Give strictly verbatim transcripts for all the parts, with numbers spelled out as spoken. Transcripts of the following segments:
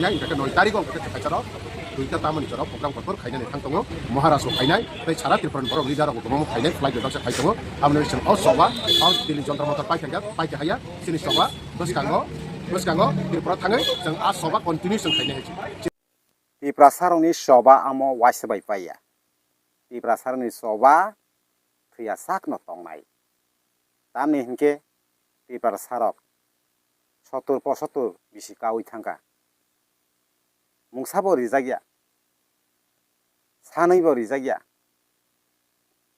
Yang hingkhe noi tarikh o hingkhe khaisarok duita tamoni jorao program kotor khainani thang tongo, Maharashtra khainai, tei sara Tripura ni borok leader rok bo kwbangma khainai, flag rok se khai tongo. Aboni bising o choba, o Delhi Jantar Mantar pai thangkha, pai kha haya, chini choba bwskango, bwskango Tripura thangwi chwng a choba continue chwng khainai hai se. Tiprasa rokni choba amo waisa bai paiya. Tiprasa rokni choba thwiya sakno tongnai. Tamni hinkhe Tiprasa rok sottur pochottur bisi kaui thangkha. Mungsa bo rijak ya, sanwi bo rijak ya,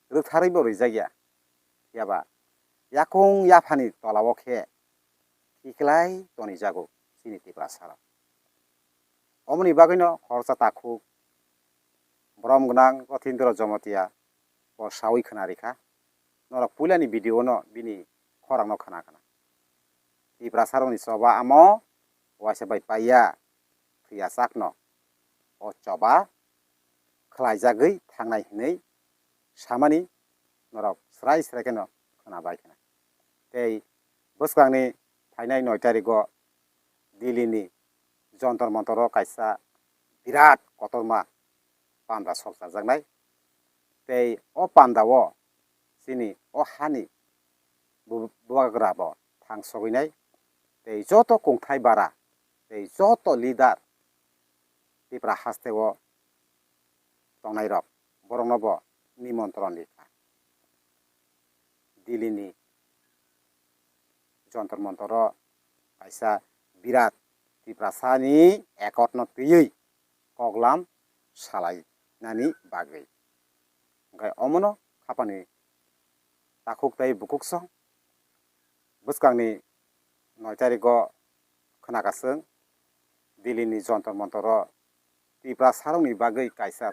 rwktharwi bo rijak ya. Phiya ba yakung yaphani tola o khe khiklai tonijago chini Tiprasa rok. Omoni bagwino khoroksa takhuk borom gwnang Jothindra Jamatia bo sawi khna rikha. Norok puilani video no bini khorang no khna khna. Tiprasa rokni choba amo waisa bai paiya thwiya sakno o choba khlaijagwi thangnai hinwi samani norok srai srai kheno khna bai khna. Tei bwskangni phainai noi tarikgo Delhi ni Jontor Montor o kaisa birat kotorma panda sokchajaknai. Tei o panda o chini o hani bu-, bubagra bo thang sogwinai. Tei joto kungthai bara tei joto leader Tipra haste o tongnai rok borokno bo nimontron rikha. Delhi ni Jontor Montor o kaisa birat Tiprasa ni accord no twiwi koklam salainani bagwi. Hwnkhe omono khapani takhuk tei bukhuk song bwskangni noi tarikgo khwnakaswng Delhi ni Jontor Montor o Tiprasa rokni bagwi kaisa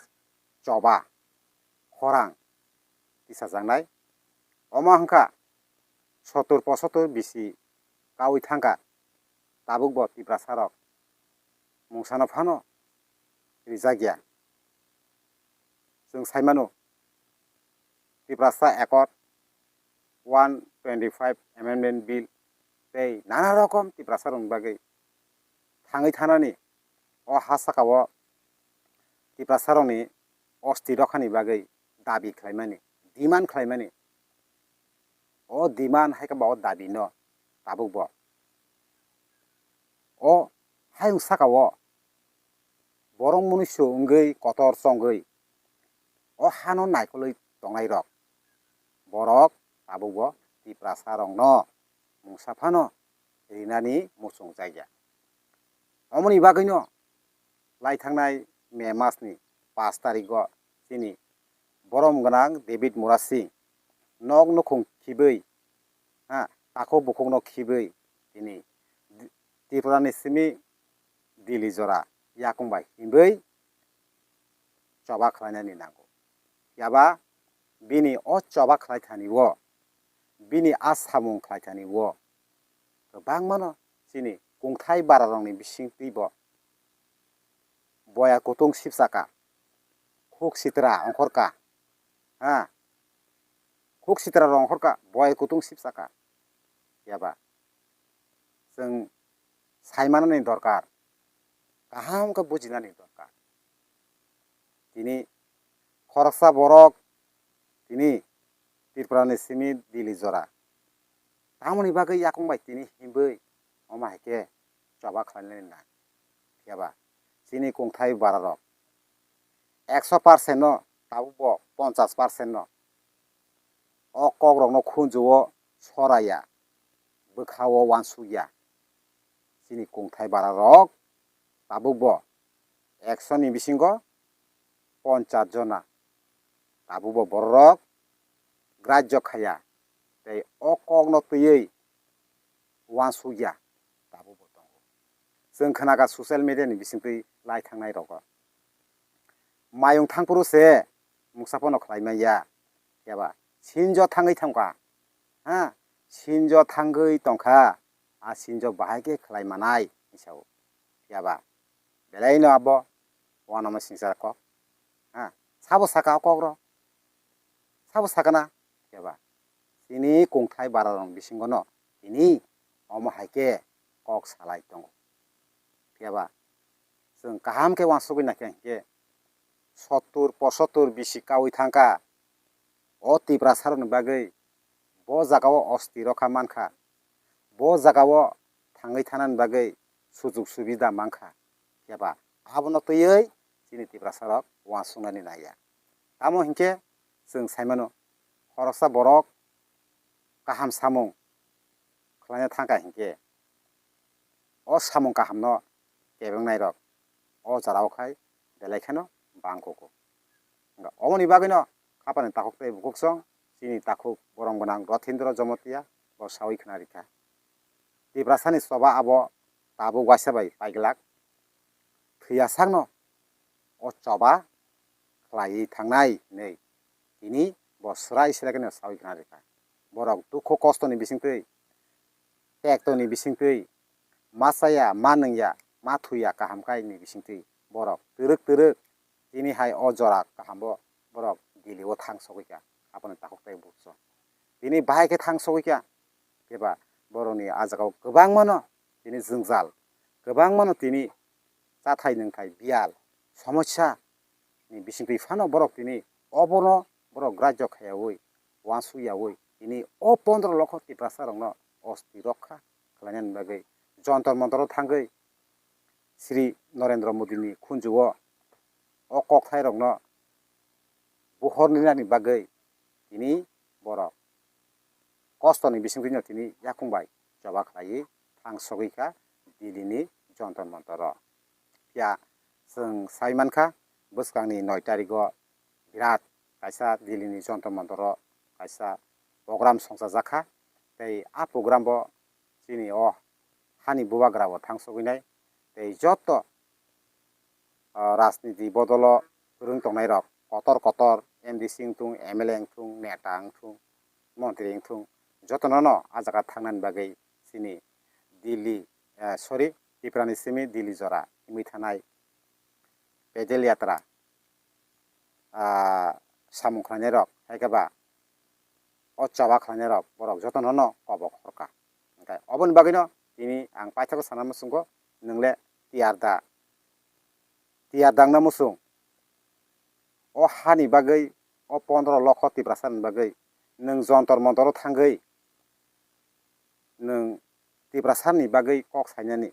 choba khorang tisajaknai. Omo wngkha sottur pochottur bisi kaui thangkha, tabukbo Tiprasa rok mungsano phano rijak ya. Chwng sai mano, Tiprasa Accord, one twenty five Amendment Bill tei nana rokom Tiprasa rokni bagwi thangwi thanani o ha saka o Tiprasa rokni osti rokhani bagwi dabi khlaimani, demand khlaimani. O demand hai khe ba o dabi no tabuk bo o hayung saka o borok munuisu wngwi kotor chongwi o hano naikolwi tongnai rok borok tabuk bo Tiprasa rok no mungsa phano rinani muchung jakya. Omoni bagwino lai thangnai May masni pash tarikgo chini borom gwnang David Murasing nok nukhung khibwi, ha, takhuk bukhukno khibwi tini Di-, Tripurani simi Delhi jora yakung bai himwi choba khlainani nango. Phiya ba bini o choba khlai thani o, bini a samung khlai thani o kwbangmano chini kungthai bararokni bisingtwi bo boya kutung sipsaka, khuk sitra ongkhorka, ha, khuk sitra rok ongkhorka, boya kutung sipsaka. Phiya ba chwng sai manani dorkar, kaham khe bujinani dorkar. Tini khoroksa borok tini Tripura ni simi Delhi jora. Tamoni bagwi yakung bai tini himwi omo hai khe choba khlainani nang. Phiya ba chini kungthai bararok ekso percent no tabuk bo ponchas percent no o kok rok no khunju o soraya, bwkha o uansukya. Chini kungthai bararok tabuk bo ekso ni bisingo ponchas jona tabuk bo bororok grajyo khaya tei o kokno twiwi uansukya tabuk bo tongo. Chwng khnakha social media ni bisingtwi lai thangnai rogo. Mayung thangphuru se mungsa phano khlai manya. Phiya ba sinjo thangwi thangkha, ha, sinjo thangwi tongkha, a sinjo bahai khe khlai manai hinwi sao. Phiya ba belai no abo uanama singsa kok, ha, sabo saka o kok rok, sabo sakana. Phiya ba chini kungthai bararok bisingo no tini omo hai khe kok salai tongo. Phiya ba Chwng kaham khe uansugwi naikha hinkhe sottur, pochottur bisi kaui thangkha. O Tiprasarokni bagwi bo jagao osti rokha mankha. Bo jagao thangwi thanani bagwi sujuk subida mankha. Khe ba abono twiwi chini Tiprasarok uansuknani naiya. Tamo hinkhe chwng saimano, khoroksa borok kaham samung khlaina thangkha hinkhe, o samung kahamno kebengnai rok o jora o khai belai kheno bang kuku. Hwnba oboni bagwino khapani takhuk tei bukhuk song chini takhuk borom gwnang Rothindra Jomotia bo saui khna rikha. Tiprasani choba abo tabuk waisa bai paiglak. Thwiya sakno o choba khlaiwi thangnai hinwi tini bo swrai swrai kheno saui khna rikha. Borok dukhu kostoni bisingtwi, tektoni bisingtwi, ma chaya, ma nungya, ma thuya kaham kaini bisingtwi borok twrwk twrwk tini hai o jora kahambo borok Delhi o thang sogwi kha, aboni takhuk tei bukhuk song. Tini bahai khe thang sogwi kha, keba borokni ah jagao kwbangmano tini jwngjal, kwbangmano tini chathai nungthai biyal somosya ni bisingtwi phano borok tini obono borok grajyo khayaui, uansukyaui tini o pondro lokho Tiprasa rokno osti rokha khlainani bagwi Jontor Montor o thangwi Shri Narendra Modi ni khunju o o kokthai rokno buhor ninani bagwi tini borok kostoni bisingtwino tini yakung bai choba khlaiwi thang sogwi kha Delhi ni Jontor Montor o. Phiya chwng sai mankha, bwskangni noi tarigo birat kaisa Delhi ni Jontor Montor o kaisa program songchajak kha, tei a program bo chini o hani bubagra bo thang sogwi nai, tei joto ah, rajniti bodolo kwrwng tongnai rok kotor kotor M D C wngthung, M L A wngthung, neta wngthung, montri wngthung, jotono no ah jaga thangnani bagwi chini Delhi, ah, sorry, Tripura ni simi Delhi jora wngwi thanai pedal yatra, ah, samung khlainai rok, hai khe ba o choba khlainai rok borok jotono no kobok horkha. Hwnkhe oboni bagwino tini ang paithago sana muchungo, nwng le tiyar da, tiyar dangna muchung. O hani bagwi, o pondro lokho Tiprasani bagwi nwng Jontor Montor o thangwi nwng Tiprasani bagwi kok sainani,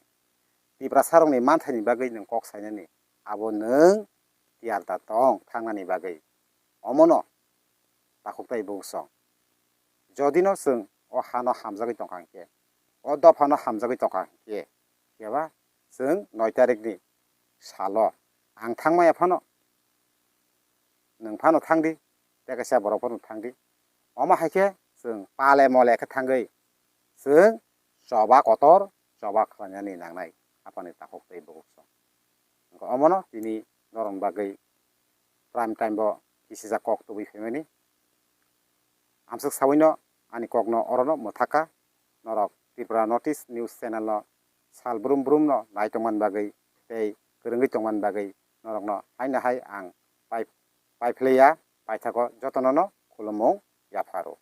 Tiprasarokni manthaini bagwi nwng kok sainani, abo nwng tiyar da tong thangnani bagwi. Omono takhuk tei bukhuk song. Jodi no chwng o hano hamjagwi tongkha hinkhe, o dophano hamjagwi tongkha hinkhe, khe ba chwng noi tarikni salo ang thangmaya phano, nwng phano thangdi, tei kaisa borok phano thangdi. Omo hai khe chwng pale mole khe thangwi chwng choba kotor choba khlainani nangnai aphani takhuk tei bukhuk song. Omono tini norokni bagwi prime time bo kisijak kok tubui phaimani. Amswk sawino ani kokno orono mwthakha. Norok Tripura North East News Channel no sal brum brum no nai tongmani bagwi tei kwrwngwi tongmani bagwi norokno haino hai ang pai, pai phlaiya, paithago jotono no khulumung yapharo.